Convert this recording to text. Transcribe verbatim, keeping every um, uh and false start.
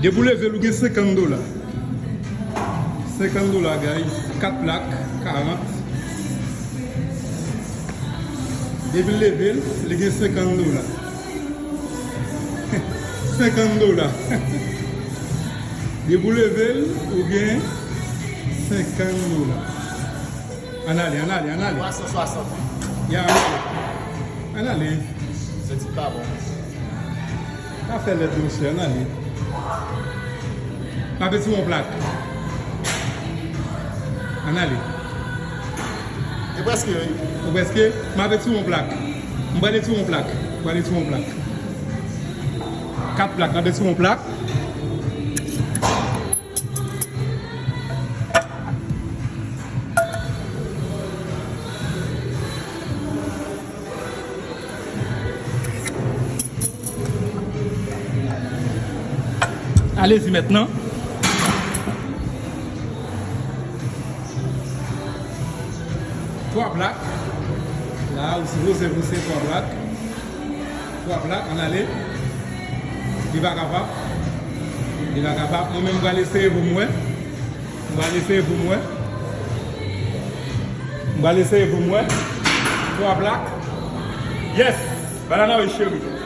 Depi w leve l, ou gen senkant dola. Senkant dola, guys. Kat plak, karant. Depi l leve l, li gen senkant dola. Senkant dola. Depi w leve l, ou gen senkant dola. Ann ale, ann ale, ann ale. Twa san swasant. Ya, ann ale. Ann ale. Senti pa bon. Pa fè lèd, monchè, ann ale. M ap etire yon plak. Ann ale. E prèske, wi. Ou prèske? M ap etire yon plak. M pral etire yon plak. M pral etire yon plak. Kat plak, m ap etire yon plak. Allez-y maintenant. Twa plak. La, ou sipoze pouse twa plak. Twa plak, ann ale. Li pa kapab. Li pa kapab. Mwen menm, m pral eseye pou m wè. M pral eseye pou m wè. M pral eseye pou m wè. Twa plak. Yes! Banana, wi, cheri.